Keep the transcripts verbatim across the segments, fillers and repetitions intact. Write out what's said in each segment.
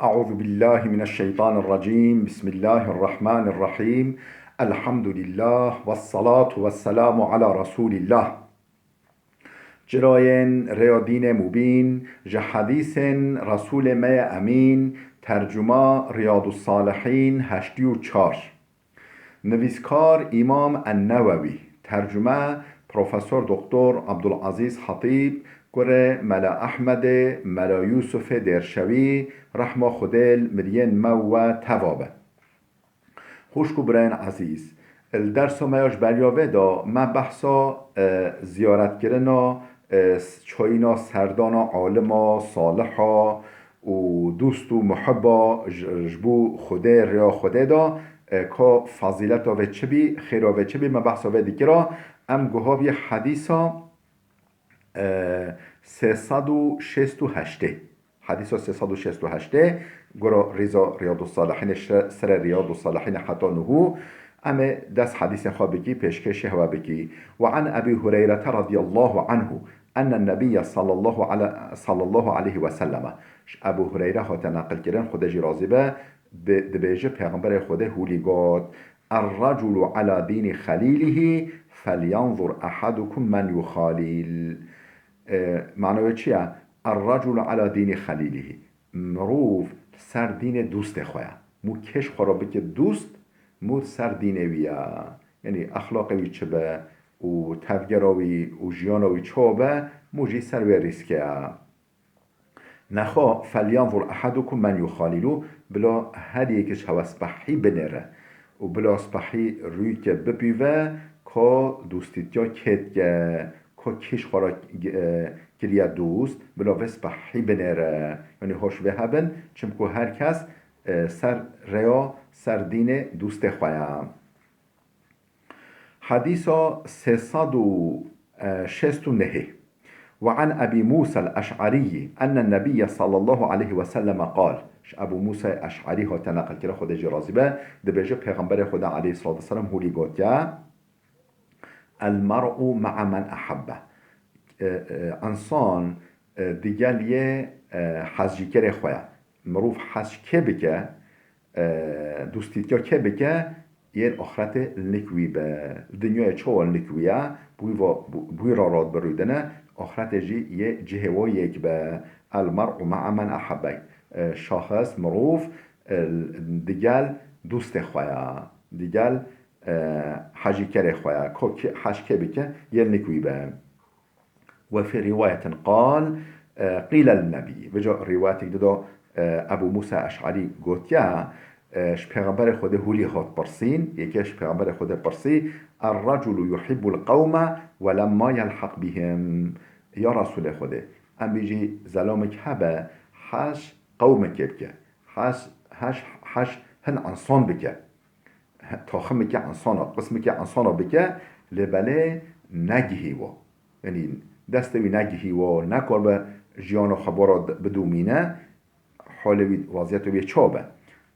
أعوذ بالله من الشيطان الرجيم. بسم الله الرحمن الرحيم. الحمد لله والصلاة والسلام على رسول الله. Çirayên rêya dînê mubîn, ji hedîsên Resûlê me ye Emîn, tercuma Riyadussalihîn heştî û çar. Nivîskar Îmam En-Newewî, tercume Profesor Doktor Abdulazîz Hatîb, kurê Mela Ehmedê, Mela Yûsufê Dêrşewî, rehma Xwedê li miriyên me û we teva be. Xwişk û birayên ezîz, li dersa me ya ji beriya vê de me behsa, e, ziyaretkirina, e, s-, çayîna serdana alima, saliha û dost û muhiba ji, ji bo Xwedê, rêya Xwedê de, e, ka fazîleta vê çi bî, xêra vê çi bî, me behsa vê dikira. Em guha bî hedîsa, e, sê sed û şêst û heştê. Hedîsa sê sed û şêst û heştê, gora rîza Riyadussalihînê, şe-, serê Riyadussalihînê heta nuhû, em ê dest hedîsê xwe bikî, pêşkêşê hewe bikî. Ve an Ebî Hureyrete radiyallahu anhu, enne Nebiyye sallallahu ale-, sallallahu aleyhi ve selleme. Ji Ebû Hureyre hate neqilkirin, Xwedê jî razî be, bi-, dibêje, Pêxemberê Xwedê hûlî got, Er-reculu ala dînî xelîlihî, felyanzur ehadukum men yuxalîl. E, mana wê çi ye? Er-reculu ala dînî xelîlihî. Mirov li ser dînê dostê xwe ye. Mû kêş xwe re bike dost, mû li ser dînê wî ye. Yanî exlaqê wî çi be û tevgera wî û jiyana wî çawa be, mû jî ser wê rîske ye. Nexwe, felyanzur ehadukum men yuxalîlu, bila her yek ji hewe spehî binêre û bila spehî rûyke bipîve, ka dostîtiya kê dike, ka kî ji xwe re, e, kiriye dost, bila vê spehî binêre. Yanî hoş vê hebin, çimku her kes, e, ser rêya, ser dînê dostê xwe ye. Hedîsa sê sed û şêst û nehê. Ve an Ebî Mûsa el-Eş'arî enne Nebiyye sallallahu aleyhi ve selleme qal. Ji Ebû Mûsa Eş'arî hate neqilkirine, Xwedê jî razî be, dibêje, Pêxemberê Xwedê aleyhissalatu vesselam hûlî gotiye, El-mer'u ma'a men ehabbe. E, e, însan, e, digel yê, e, hezjîkerê xwe ye. Mirov hez kê bike, e, dostîtiya kê bike, yê li axretê li nik wî be. Li dinyayê çawa li nik wî ye, bi wî va-, bi, bi wî re radibirûdine, axretê jî yê cihê wa yek be. El-mer'u ma'a men ehabbe. E, şahis, mirov, e, digel dostê xwe ye. Digel, e, hezjîkerê xwe ye. Ka kê, hez kê bike, yê li nik wî be. Ve fî rîwayetin qal, e, qîle lin-nebî. Vêca rîwayetek di de, e, Ebû Mûsa Eş'arî gotiye, e, ji Pêxemberê Xwedê hûlî hat pirsîn, yekê ji Pêxemberê Xwedê pirsî, Er-reculu yuhibbul qewme ve lemma yelheq bihim. Ya Resûlê Xwedê, em bêjî zelamek hebe, hez qewmekê bike, hez, hez, hez hin însan bike. Taximeke însana, qismeke însana bike, lê belê negihî wa. Yanî destê wî negihî wa, nekaribe jiyana xwe bo re bidomîne, halê wî, weziyetê wî çawa be.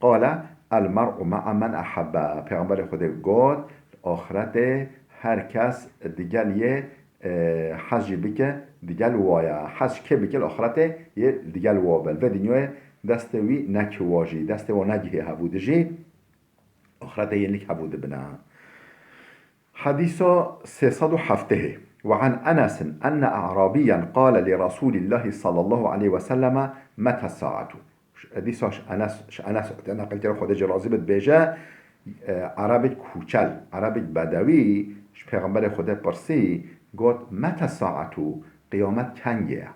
Qale, El-mer'u ma'a men ehabbe. Pêxemberê Xwedê got, axretê her kes digel yê, e, hez jî bike, digel wa ye. Hez kê bike, li axretê yê digel wa be. Li vê dinyayê destê wî nekihî wa jî, destê wa negihî hevû dijî. Axretê yê nik hevû dibine. Hedîsa sê sed û heftê. Ve an Enesin enne e'rabiyyen qale li Resûlîllahî sallallahu aleyhi ve selleme mete saatu. Dîsa ji Enes, ji Enes te neqil kir, Xwedê jî razî be, dibêje, e, erebik kûçel, erebik bedewî ji Pêxemberê Xwedê pirsî, got, mete saatu, qiyamet kengê ye?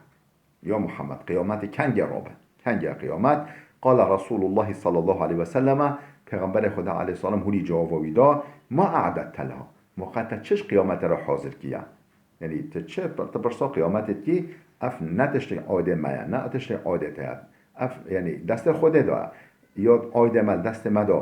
Ya Muhammed, qiyametê kengê rabe? Kengê ye qiyamet? Qale Resûlullahî sallallahu aleyhi ve selleme, Pêxemberê Xwedê aleyhisselam hûlî cewaba wî da, ma a'dette leha? Ma qe te çi ji qiyametê re hazir kiye? Yanî tu çi, tu pirsa qiyametê dikî, ev ne tiştê aydê me ye, ne tiştê aydê te ye. Ev, yanî destê Xwedê de ye. Ya aydê me li destê me de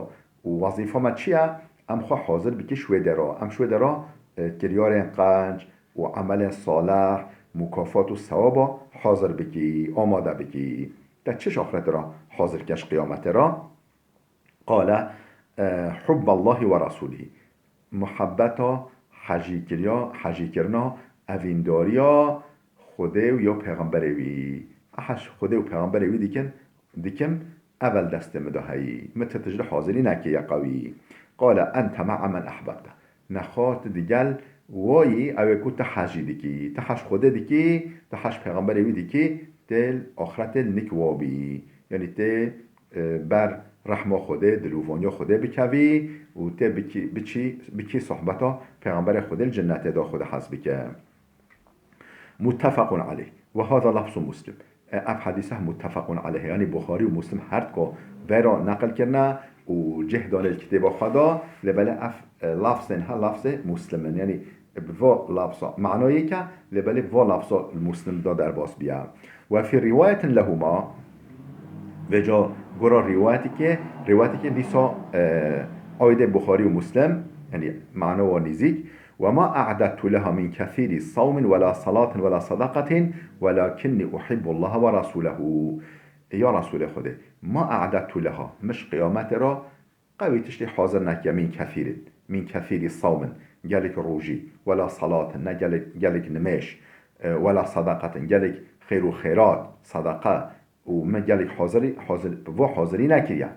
û wezîfa me çi ye? Em xwe hazir bikî ji wê dê re. Em ji wê dê re, e, kiryarên qenc, û emelên salih, mukafat û sewaba hazir bikî, amade bikî. Te çi ji axretê re hazir kir ji qiyametê re? Qale, e, hubballahi ve rasulihî. Muhebbeta hejîkiriya, hejîkirina, evîndariya Xwedê û ya Pêxemberê wî. Eheş Xwedê û Pêxemberê wî dikin, dikim, evel destê min de heyî. Min ti tijî hazirî nekiriye qewî. Qale ente ma'a men ehbebte. Nexwe tu digel wayî, ew ê ku tu hej jî dikî. Tu hej Xwedê dikî, tu hej pêxemberê wî dikî, tê li axretê li nik wa bî. Yanî tê, e, ber rehma Xwedê, dilûvaniya Xwedê bikevî û tê bikî, biçî, bikî sohbeta pêxemberê Xwedê li cinnetê de Xwedê hez bike. Muttefaqun aleyh. Ve hâzâ lafzu Muslim. E, ev hedîse muttefaqun aleyh. Yanî Buxarî û Muslim her dika vera neqil kirine û cih dane li kitêba xwe de. Lê belê ev, e, lafzên he lafzê Muslim in. Yanî bi va lafza manayê ke, lê belê va lafza Muslim de derbas biye. Ve fî riwayetin lehuma, vêca gora riwayetikê, riwayetikê dîsa, e, aydê Buxarî û Muslim, yanî mana wa nîzîk, وما أعددت لها من كثير صوم ولا صلاة ولا صدقة ولكني أحب الله ورسوله. Ya Resûlê Xwedê, ma a'dedtu leha, min ji qiyametê re qewî tiştê hazir nekiye, min kethîrin, min kethîrî sawmin, gelek rojî, wela salatin, ne gelek, gelek nimêj, e, wela sadaqatin, gelek xêr û xêrat, sadaqa, û min gelek hazirî, hazir, vo hazirî nekiriye.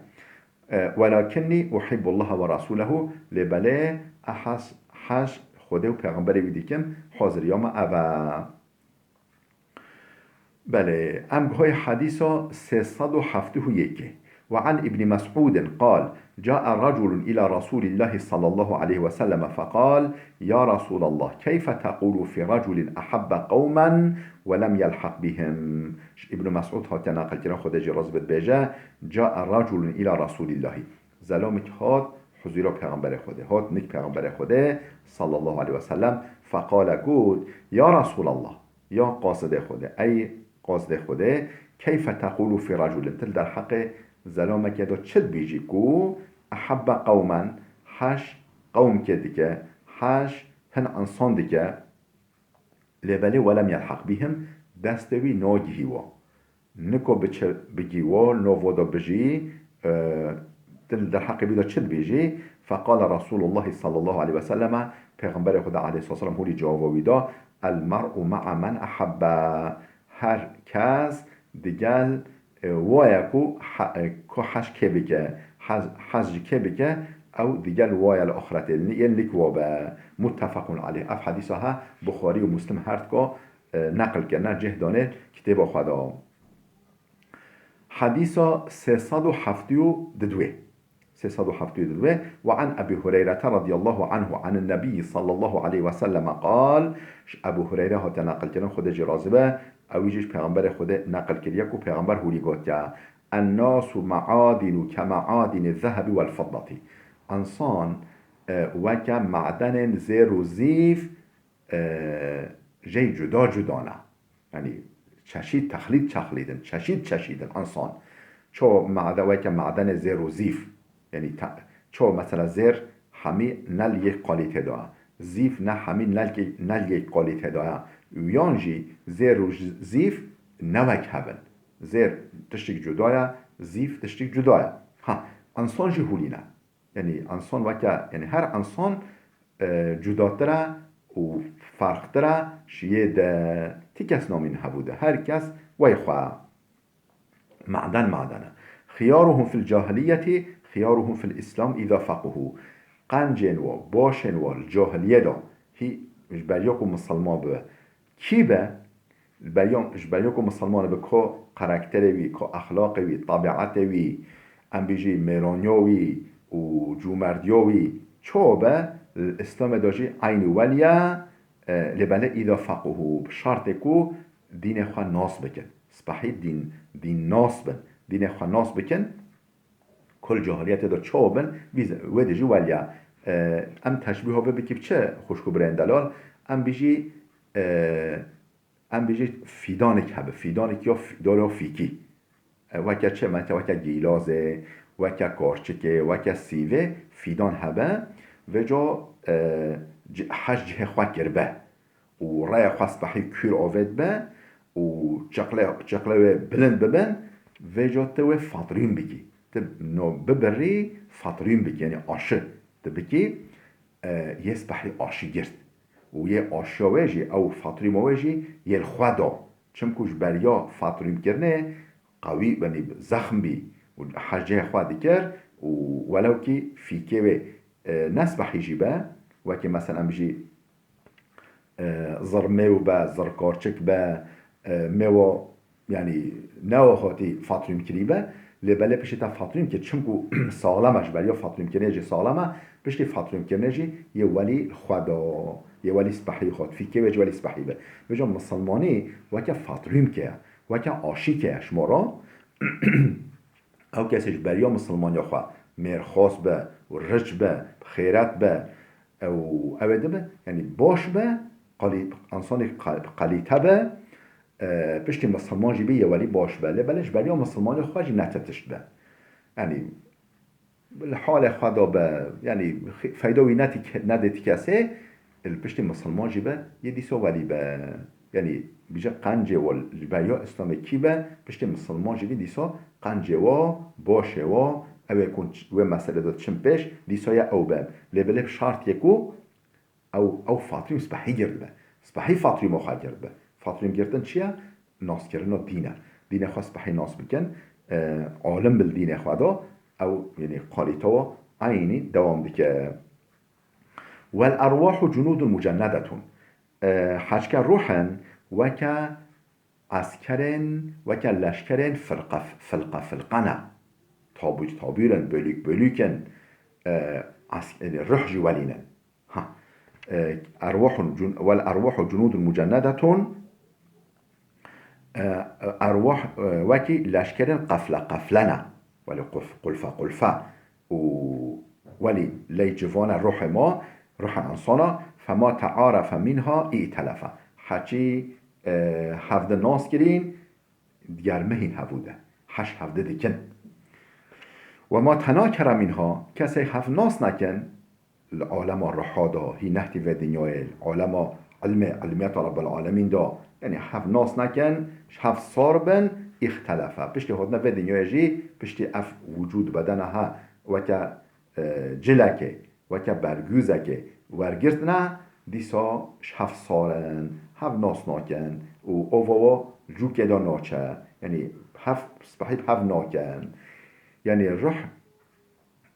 E, welakinnî uhibbullaha ve rasûlehu, lê belê ez hez, hez Xwedê û Pêxemberê wî dikim, haziriya me ev e. Belê, em guhayê hedîsa sê sed û heftê û yekê. Ve an Îbnî Mes'ûdin qal, ca'a raculun îlâ Rasûlîllahî sallallahu aleyhi ve selleme feqal, ya Rasûlallah, keyfe teqûlu fî raculin ehebbe qewmen ve lem yelheq bihim. Ji Îbnî Mes'ûd hatiye neqilkirin, Xwedê jî razî be, dibêje, ca'a raculun îlâ Rasûlîllahî. Zelamekî hat huzûra Pêxemberê Xwedê, hat nik Pêxemberê Xwedê sallallahu aleyhi ve sellem, feqale, got, ya Resûlallah, ya qasidê Xwedê, ey qasidê Xwedê, keyfe teqûlu fî raculin, tu li derheqê zelamekê de çi dibêjî ku ehebbe qewmen, hej qewmkê dike, hej hin insan dike, lê belê welem yelheq bihim, destê wî nagihî wa. Niko bi çi bigî wa, li nava de bijî, e, tu li derheqê wî de çi dibêjî? Feqale Resûlullahî sallallahu aleyhi ve selleme, Pêxemberê Xwedê aleyhisselam hûrî cewaba wî da, El mer'u ma'a men ehebbe. Her kes digel, e, wa ye ku he-, e, ku hej kê bike, hej, hej ji kê bike, ew digel wa ye li axretê, li, yên lik wa be. Muttefaqun aleyh. Ev hedîsa he Buxarî û Muslim her dika, e, neqil kirine, cih dane kitêba xwe de. Hedîsa sê sed û heftê û didwê. Sê sed û heftê û didwê. Ve an Ebî Hureyrete radiyallahu anhu anin Nebî sallallahu aleyhi ve selleme qal, ji Ebû Hureyre hate neqilkirin, Xwedê jî razî be, ewî jî ji Pêxemberê Xwedê neqil kiriye ku Pêxember hûrî gotiye, Ennasu me'adinu ke me'adini zehebi vel fiddatî. Însan, e, weke madenên zêr û zîv, e, jey cuda cuda ne. Yanî çeşît texlît çexlît in, çeşît çeşît in însan. Ço made-, weke madenê zêr û zîv. Yanî te-, ço mesela zêr hemî ne li yek kalîtê de ye. Zîv ne hemî ne li, ne li yek kalîtê de ye. Yan jî zêr û j-, zîv ne wek hev in. Zêr tiştik cuda ye, zîv tiştik cuda ye. Ha, însan jî hûlî ne. Yanî însan weke, yanî her însan, e, cudatir e û ferqtir e, ji yê de ti kes namîn hebû de. Her kes wey xwe. Maden maden e. Xiyaruhum fil cahiliyeti, xiyaruhum fil Islam îza fequhu. Qencên wa, başên wa li cahiliyê de, hî ji beriya ku misilman bibe. Kî be? Ji beriya, ji beriya ku misilman be, ko karakterê wî, ko exlaqê wî, tabiatê wî, em bêjî mêraniya wî û cûmerdiya wî çawa be, li Îslamê de jî eynî welî ye, e, lê belê îda fequhu, bi şertê ku dînê xwe nas bikin. Spehî dîn, dîn nas bin. Dînê xwe nas bikin. Kul cahiliyetê de çawa bin, vî ze-, wê de jî welî ye. E, em teşbîha vê bikî bi çi, xwişk û birên delal? Em bêjî, e, Em bêjî fîdanek hebe, fîdanek ya fî-, dara fîkî. E, weke çi? Weke, weke gîlazê, weke karçikê, weke sîvê fîdan hebe. Vêca, e, ci-, hej cihê xwe kiribe û rêya xwe spehî kûr avêt be û çiqlê, çiqlê wê bilind bibin, vêca tu wê fatrîn bikî. Tu no bibirî fatrîn bikî, yanî aşi tu bikî. E, yê spehî aşî girt. Û yê aşiya wê jî, ew fatrîma wê jî yê li xwe da. Çimku ji beriya fatrîmkirinê qewî, yanî zexm bî û hecê xwe dikir û welewkî fîkê wê, e, ne spehî jî be, wekî mesela em bijî, e, zirmêw be, zirkarçik be, e, mêwa, yanî newa hatî fatrîm kirî be, lê belê piştî te fatrîm kir, çimkû saxlem e, ji beriya fatrîmkirinê jî saxlem e, piştî fatrîmkirinê jî yê welî xwe da, yê welî spehî hat, fîkê wê jî welî spehî be. Vêca misilmanî weke fatrîmke ye, weke aşîke ye ji me re. Ew kesê ji beriya misilmaniya xwe mêrxas be û riç be, xêret be, ew, ew ê dibe, yanî baş be, qalî-, însanê qa-, qalîte be, e, piştî misilman jî bî yê welî baş be. Lê belê ji beriya misilmaniya xwe jî ne ti tişt be. Yanî li halê xwe de be, yanî xi-, feyda wî ne ti ke-, nedê ti kesê, li piştî misilman jî be, yê dîsa welî be. Yanî bije qencê we ji beriya Îslamê kî be, piştî misilman jî bî dîsa qencê we, başê we, ew ê ku wê meselê de çin pêş, dîsa ya ew be. Lê belê bi şertê ku ew, ew fatrîm spehî girdibe. Spehî fatrîmo xwe girdibe. Fatrîm girtin çi ye? Naskirina dîn e. Dînê xwe spehî nas bikin. E, alim bil dînê xwe de ew, yanî qalîte we eynî dewam dike. Wel erwahu cunûdun mucennedetun. E, heçke ruh in weke eskerên, weke leşkerên firqe, filqe, filqe ne. Tabû, tabûr in, bölük, bölük in. E, es-, e, ruh jî welî ne. Ha. E, erwahun cun-, wel erwahu cunûdun mucennedetun. E, erwah, e, wekî leşkerên qefle, qefle ne. Welî quf-, qulfe, qulfe. Û welî ley civane ruhê ma, ruhê insana, fema tearefe minha îtelefe. Heçî, e, hevdi nas kirîn, digermihîn hevû de. Heş hevdi dikin. Wema tenakere minha, kesê hev nas nekin, li alema ruha de, hî nehtî vê dinyayê, li alema ilmê, ilmiyeta Rabbil Alemîn de, yanî hev nas nekin, ji hev sar bin, îxtelefe. Piştî hatina vê dinyayê jî, piştî ev wicûd bedena he, weke, e, cilekê, weke bergûzekê wergirtine, dîsa ji hev sar in, hev nas nakin û ova we cûkê de naçe. Yanî hev spehî bi hev nakin. Yanî ruh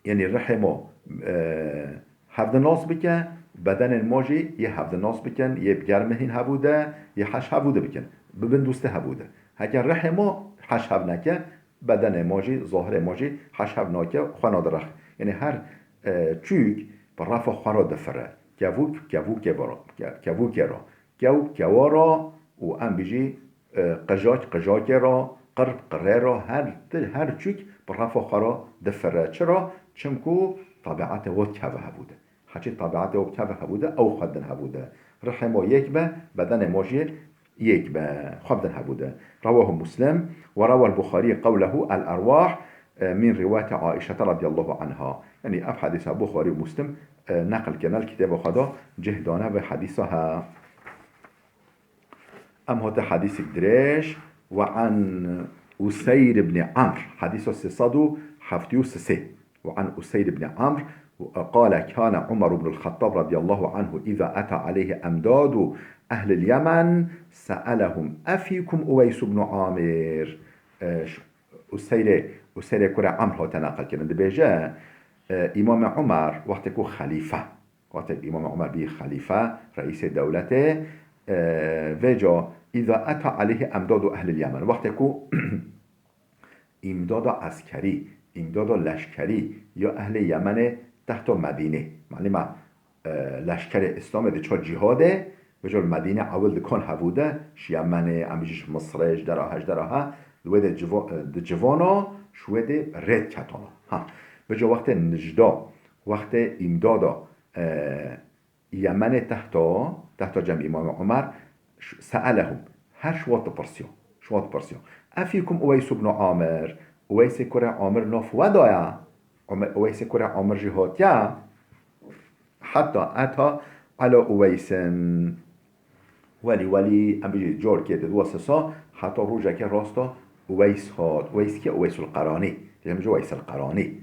Yanî rihê ma, e, hevdi nas bike, bedenên ma jî yê hevdi nas bikin, yê bi germihîn hevû de, yê heş hevû de bikin. Bibin dûstê hevû de. Heke rihê ma heş hev neke, bedenê ma jî, zahirê ma jî heş hev nake, xwe nadirexin. Yanî her, e, çûk bi refa xwe re difire. Kevûk, kevûkê re, ke-, kevûkê re. Kew, kewa re û em bijî, e, qijak, qijakê re, qir, qirê re, her ti-, her çûk bi refa xwe re difire. Çira? Çimku tabiatê we keve hevû de. Heçî tabiatê we keve hevû de, ew xwe din hevû de. Rihê mo yek be, bedenê mo jî yek be, xwe bidin hevû de. Rewahu Muslim, we rewal Buxarî qewlehu el erwah, e, min rîwayete Aîşete radiyallahu anha. Yanî ev hedîsa Buxarî û Muslim, e, neqil kirine li kitêba xwe de cih dane vê hedîsa he. Em hate hedîsek dirêj. Ve an Useyr ibn Amr. Hedîsa sê sed û heftê û sê. Ve an Useyr ibn Amr, qale, kâne Umar ibnul Xettab radiyallahu anhu îza eta aleyhi emdadu ehlil Yemen seelehum efîkum Uweys ibn Amir. E, ş-, Useyrê, Useyrê kurê Amr hate neqil kirin. Dibêje, e, Îmamê Umar wextê ku xelîfe, Wextê Îmam Omer bî xelîfe, reîsê dewletê, e, vêca îza eta aleyhi emdadu ehlil Yemen. Wextê ku îmdada eskerî, îmdada leşkerî ya ehlê Yemenê tehto Medînê. Malîma, e, leşkerê Îslamê diço cîhadê, vêca li Medîne ewil dikan hebû de, ji Yemenê, em bijî ji Misirê, ji dera he, ji dera he, li wê de civo-, e, di civana, ji wê de rê diketana. Ha, vêca wextê nijda, wextê îmdada, e, Yemenê tehta, tehta cem Îmamê Omer, ş-, seelehum, her şiwa dipirsiya, şiwa dipirsiya. Efîkum Uweys ibn Amir, Uweysê kurê Amir nav we daye, Ume-, Uweysê kurê Amir jî hatiye, heta eta ala Uweysin. Welî, welî, em bijî carkê di dua sisa, heta rojekê rasta Uweys hat. Uweys kî? Uweysul Qeranî. Dibêjin Uweysul Qeranî.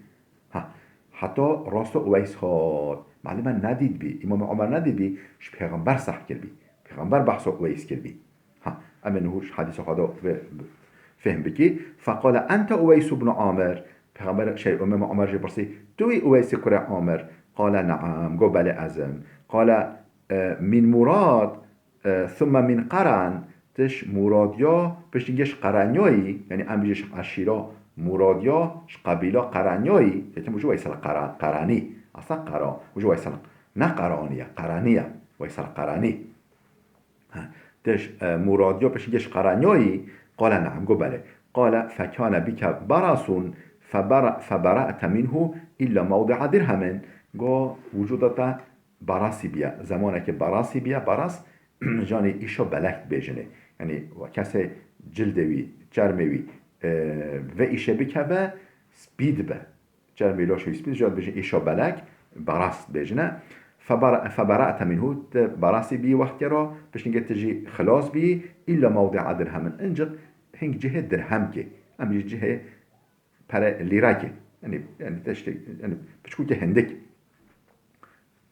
Ha, heta rasta Uweys hat. Malime nedît bî, Îmamê Omer nedît bî, ji Pêxember seh kir bî. Pêxember behsa Uweys kir bî. Ha, em ê niho ji hedîsa xwe de vê, fêhm bikî. Feqale ente Uweys ibn Amir. Pêxember, şey, Imam Omer jî pirsî, tu wî Uweysê kurê Amir? Qale neam, go belê ez im. Qale, e, min Murad, e, thumme min Qeran, tu ji Muradiya, piştî gê ji Qeranyayî, yanî em bijî ji eşîra Muradiya, ji qebîla Qeranyayî, yetim ji Weysel Qera-, Qeranî, asla Qera-, ji Weysel, ne Qeranî ye, Qeranî ye, Weysel Qeranî. Ha, tu ji, e, Muradiya, piştî gê ji Qeranyayî? Qale neam, go belê. Qale fekane bike berasun febera-, febera'te minhu illa mewdi'a dirhemin. Go wicûda te berasî biye. Zemanekê berasî biye, beras, janî îşa belek dibêjinê. Yanî kesê cildê wî, çermê wî, e, vê îşê bikeve, spî dibe. Çermê laşê wî spî, jî dibêjin îşa belek, beras dibêjine. Febera-, febera'te minhu, tu berasî bî wextê re, piştî gê tu jî xilas bî, illa mewdi'a dirhemin. Ancak hing cihê dirhemkê. Em jî cihê pere lîrekê. Yanî, yanî tiştê, yanî piçkûkê hindik.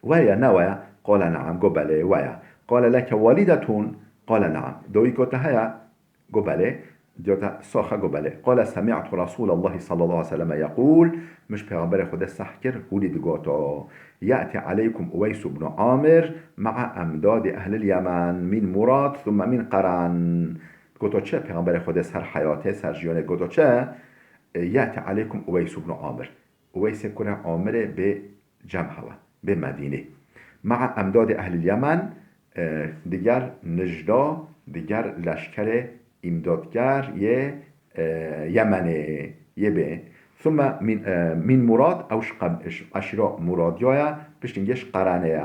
Waya, ne waya? Qale neam, go belê, waya. Qale leke walidetun? Qale neam. Dawîka te heye? Go belê. Diyata saxe, go belê. Qale semi'tu Resûlallahî sallallahu aleyhi ve selleme yeqûl, min ji Pêxemberê Xwedê seh kir, hûlî digoto, ye'tî aleykum Uweys ibn Amir ma'a emdadî ehlil Yemen min Murad thumme min Qeran. Goto çi? Pêxemberê Xwedê ser heyatê, ser jiyanê goto çi? E, ye'tî aleykum Uweys ibn Amir. Uweysê kurê Amirê bê cem hewe, bê Medînê. Ma'a emdadê ehlil Yemen, e, diger nijda, diger leşkerê îmdadger yê, e, Yemenê yê bê. Thumme min, e, min Murad, ew ji qeb-, ji eşîra Muradiya ye, piştî gê ji Qeranê ye.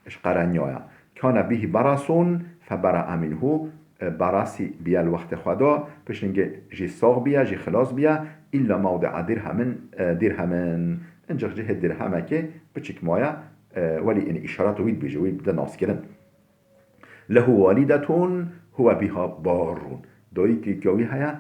Ji Qerenya ye. Kane bihî berasun febera'a minhu, e, berasî biye li wextê xwe de, piştî gê jî sax biye, jî xilas biye, illa mewdi'a dirhemin, e, dirhemin. Ancak cihê dirhemekê piçik maye, e, welî, yanî, îşaret wî dibêje, wî bide naskirin. Lehu walidetun huwe biha barrun. Dayikê wî heye,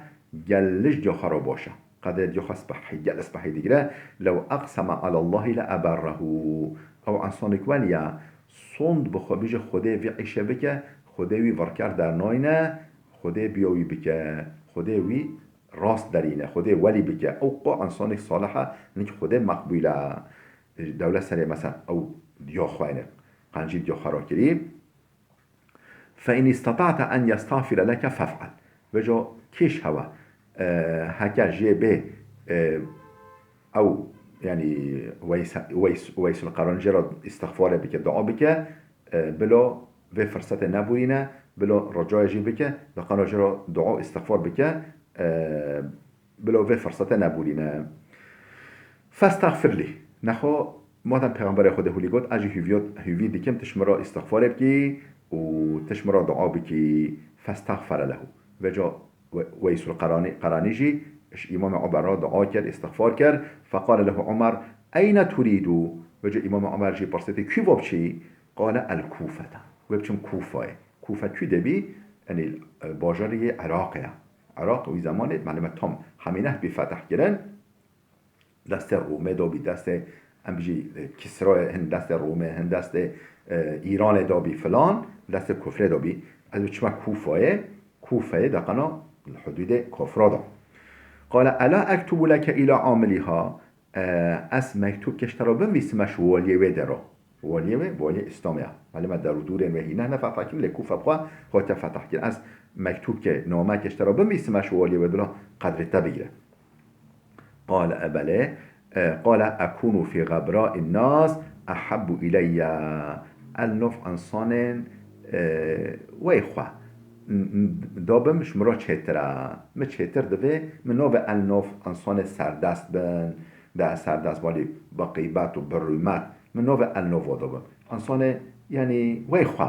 gel li ji diya xwe re baş e. Qedrê diya xwe spehî, gel spehî digire. Lew aqseme alallahî le eberrehu. Ew ensanek welî ye, sond bi xwe bije Xwedê vî îşe bike, Xwedê wî virker dernayne, Xwedê biya wî bike, Xwedê wî rast derîne, Xwedê welî bike. Ew qo ensanek salih e, nik Xwedê meqbûl e. Dewlet serê mesela ew diya xwe ne, qencî diya xwe rakirî. Fe in istata'te en yestağfire leke fef'al. Veco kêş hewe, e, heke jê bê, e, ew, yanî Weys-, Weys-, Weysul Qeran jê re îstixfarê bike, dua bike, e, bilo vê firsetê nebûrîne, bilo ricayê jî bike, di qana jê re dua û îstixfar bike, e, Bilo vê firsete nebûrîne. Festexfir lî. Nexwe, madem Pêxemberê Xwedê hûlî got, ez jî hûviyot-, hûvî dikim, tu ji min re îstixfarê bikî û tu ji min re dua bikî. Festexfere lehu. Veca We-, Weysul Qeranî, Qeranî jî ji Îmamê Omer re dua kir, îstixfar kir. Feqale lehu Omer, eyne turîdu? Veca Îmamê Omer jî pirsê, tu kû va biçî? Qale el Kûfete. Wê biçim Kûfayê. Kûfe kû de bî? Yanî, e, bajarê Iraqê ye. Iraq wî zemanê, malûm e, tam hemî neh bî fetih kirin. Destê Rûmê de bî, destê, em bijî, e, Kisrayê, hin destê Rûmê, hin destê, e, Îranê de bî filan, destê kufrê de bî. Ez biçime Kûfayê, Kûfeyê de qena li hudûdê kufra de. Qale, ela ektubu leke îla amiliha, e, ez mektûbkê ji te re binivîsime ji waliyê wê derê. Waliyê wê, waliyê Îslamê ye. Malûm e, derûdûrên wê hîne ne fetah kirin, lê Kûfe bi xwe hate fetah kirin. Ez mektûbkê, namekê ji te re binivîsime ji waliyê wê, bila qedrê te bigire. Qale, e, belê. E, qale, ekûnu fî xebra'in nas ehabbu ileyye. El nov ensanên, e, wey xwe n-, n-, dabim ji min re çêtir e. Min çêtir divê, min navê el nov ensanê serdest bin, de serdest, balî bi qîbet û bi rûmet. Min navê el nov dabim. Ensanê, yanî, wey xwe.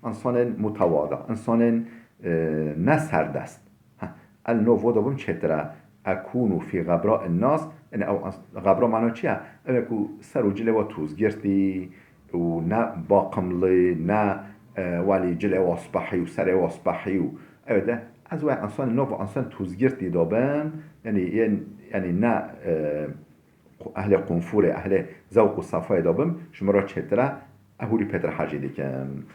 Ensanên mutewada, ensanên, e, ne serdest. Heh, el nov dabim çêtir e. Ekûnu fî xebra'in nas, yanî ew ens-, xebra mana çi ye? Ew ye ku ser û cilê we tozgirtî û ne baqimlî, ne, e, welî cilê we spehî û serê we spehî û ew de ez wê ensanê nov û ensan tozgirtî dabim, yanî yên, yanî ne, e, qu-, ehlê qunfûrê, ehlê zewq û sefayê dabim, ji min re çêtir e, ez hûrî pêtir hecî dikim.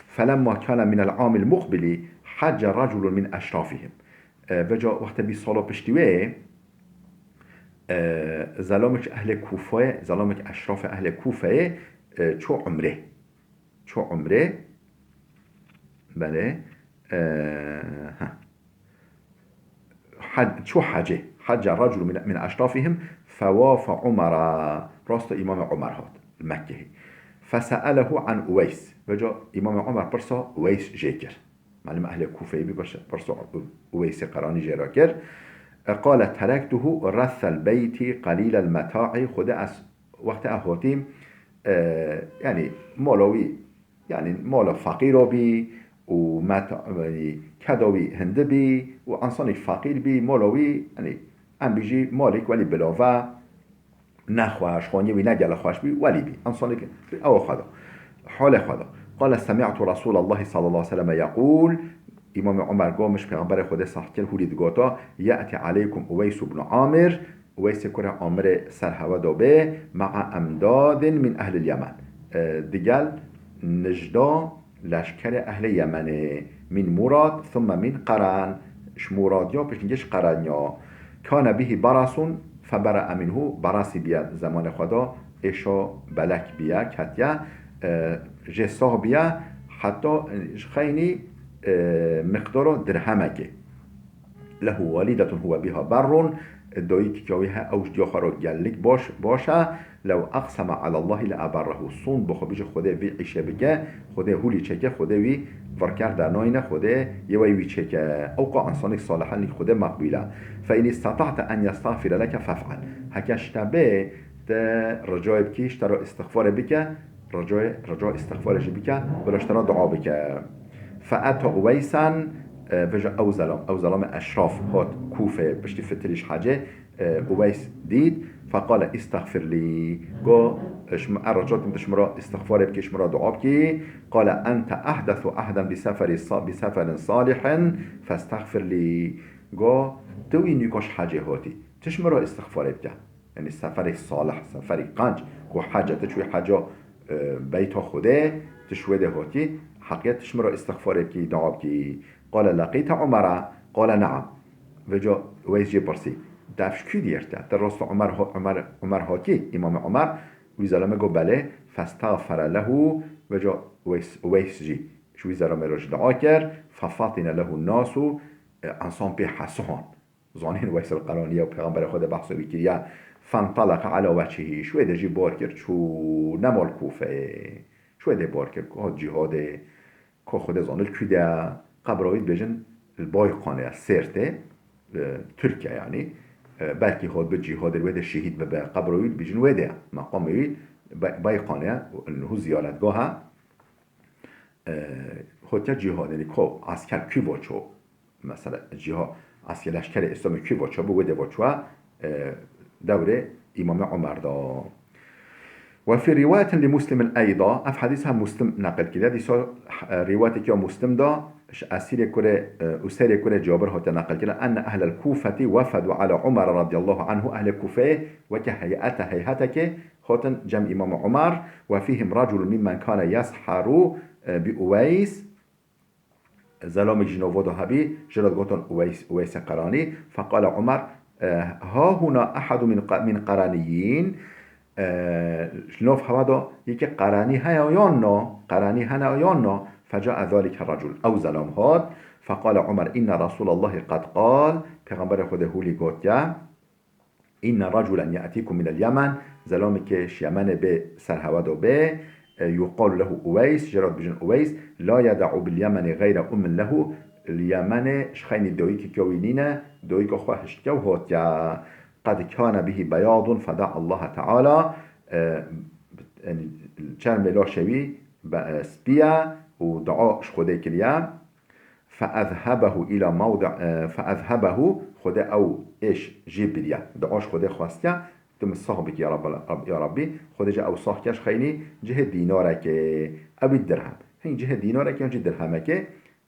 Felemma kane minel amil muqbilî hecce reculun min eşrafihim. E, veca wextê bîst sala piştî wê, e, zelamek ji ehlê Kûfeyê, zelamek eşrafê ehlê Kûfeyê, e, çû umrê. Çû umrê. Belê. E, heh. Hac-, çû hecê. Hecce raculu min, min eşrafihim fewafe Umara. Rasta Îmamê Umar hat li Mekkehê. Feseelehu an Uweys. Veca Îmamê Umar pirsa Uweys jê kir. Malum ehlê Kûfeyê bî, pirsa, pirsa Uweysê Qeranî jê re kir. E, qale terektuhu rethel beyti qelîlel meta'î. Xwedê ez wextê ez hatîm, e, yanî mala wî, yanî mala feqîra bî û meta-, yanî keda wî hindi bî û însanêk feqîr bî, mala wî, yanî em bêjî malêk welî bilave, nexweş, xaniyê wî ne gelek xweş bî, welî bî. Însanêk ew xwe da. Halê xwe da. Qale semi'tu Resûlallahî sallallahu aleyhi ve sellem yeqûl, Îmamê Omer got, min ji Pêxemberê Xwedê sah kir, hûrî digota, ye'tî aleykum Uweys ibn Amir, Uweysê kurê Amirê ser hewe da bê, ma'a emdadin min ehlil Yemen. E, digel nijda leşkerê ehlê Yemenê, min Murad, thumme min Qeran, ji Muradiya, piştî ji Qeraniya. Kane bihi barasun, febera'a minhu, barasî biye zemanê xwe de, êşa belek biye, ketiye, e, jê sah biye, heta, e, ji xeynî, e, miqdara dirhemekê. Lehu walidetun huwe biha berrun, dayîkî wî he, ew ji diya xwe re gellik baş, baş e, lew aqsema alallahî le eberrehu, sûnd bi xwe bije Xwedê vî îşê bike, Xwedê hûlî çêke, Xwedê wî virker dernayne, Xwedê yê wey wî çêke. Ew qa însanêk salih e, nîk Xwedê meqbûl e. Fe in istata'te en yestagfire leke fef'al. Heke ji te bê, te ricayê bikî, ji te re îstixfarê bike, ricayê, rica îstixfarê jî bike, bila ji te re dua bike. Fe ete Uweysen, e, veja ew zelam, ew zelamê eşraf hat Kûfeyê, piştî fitirî ji hecê, e, Uweys dît, feqale, "Îstexfir lî." Got, "Ji min, ez rica dikim tu ji min re îstixfarê bikî, ji min re dua bikî." Qale, "Ente ehdesu ehden bi seferî sa-, bi seferin salihin, festexfir lî." Got, "Tu wî nûka ji hecê hatî. Tu ji min re îstixfarê bike." Yanî seferek salih, seferek qenc, ku hece, tu çûyî heca, e, beyta Xwedê, tu ji wê de hatî, heqiyet tu ji min re îstixfarê bikî, dua bikî. Qale, "Leqîte Umara?" Qale, "Neam." Veca Uweys jê pirsî, "Te ev ji kî diyar te? Te rasta Umer ha-, Umer, Umer hatî, Îmamê Umer?" Wî zelame got, "Belê." Festagfere lehu, veca Uweys, Uweys jî ji wî zelamê re jî dua kir. Fefatine lehu nasu, e, ensan pê hesihan. Zanîn Uweys el-Qeraniye û Pêxemberê Xwedê behsa wî kiriye. Fentalaqa ala wechihî, ji wê de jî bar kir, çû nemal Kûfeyê. Ji wê de bar kir, hat cîhadê, Ka Xwedê zanî li kû de ye, qebra wî dibêjin li Bayqanê ye, Sêrtê, e, Tirkiye yanî. E, belkî hatbi cîhadê li wê de şehîd bibe, qebra wî dibêjin wê de ye. Meqamê wî Bay-, Bayqanê ye, niho ziyaretgah e. E, hotiya cîhadê, yanî ka esker kû va ço, mesela cîha, esker leşkerê Îslamê kû va ço, bi wê de va ço, e, dewrê Îmamê Omer da. Ve fî rîwayetin li Muslimin eyda, ev hedîs hem Muslim neqil kiriye. Dîsa, e, rîwayetekî ya Muslim da, ji Esîrê kurê, e, Useyrê kurê Cabir hatiye neqil kirin, enne ehlel Kûfetî wefedû ala Umar radiyallahu anhu, ehlê Kûfeyê weke heyete, heyhetekê hatin cem Îmam Umar, ve fîhim raculun mimmen kane yesheru, e, bi Uweys, Zelamêk ji nava de hebî, jê re digotin Uweys, Uweysê Qeranî. Feqale Umar, e, "Ha huna ehedun min qa-, min Qeraniyyin?" E, ji nav hewa de yekê Qeranî heye yan na? Qeranî hene yan na? Fecae zalike recul. Ew zelam hat. Feqale Umar, "Inne Resûlallahî qed qal." Pêxemberê Xwedê hûlî gotiye. "Inne raculen ye'tikum minel Yemen", zelamekê ji Yemenê bê ser hewe do bê, e, "yuqalu lehu Uweys", jê re dibêjin Uweys, "la yeda'u bil Yemeni gayre ummin lehu", li Yemenê ji xeynî dayikeke wî nîne, dayika xwe hiştiye û hatiye. "Qed kane bihi beyadun feda'a Allahe Teala", e, yanî çermê laşê wî be-, e, spî ye û dua ji Xwedê kiriye. "Feezhebehu ila mawdi-, e, feezhebehu", Xwedê ew êş jê biriye. Dua ji Xwedê xwestiye, "Tu min sax bikî ya Rabbel-, Rabb-, ya Rabbî." Xwedê jî ew sax kir, ji xeynî cihê dînarekê, ew bî dirhem. Hîn cihê dînarekê yan jî dirhemekê,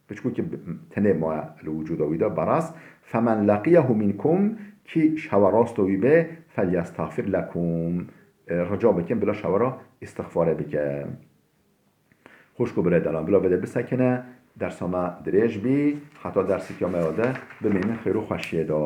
piçkûkî bi-, tenê maye li wicûda wî de, beras. "Femen leqiyehu minkum", kî ji hewe rasto wî bê, "felyestagfir lekum." E, rica bikin, bila ji hewe re îstixfarê bike. Xwişk û birê delan, bila vê de bisekine, Dersa me dirêj bî, heta dersîka me ya de bimînin xêr û xweşiyê de.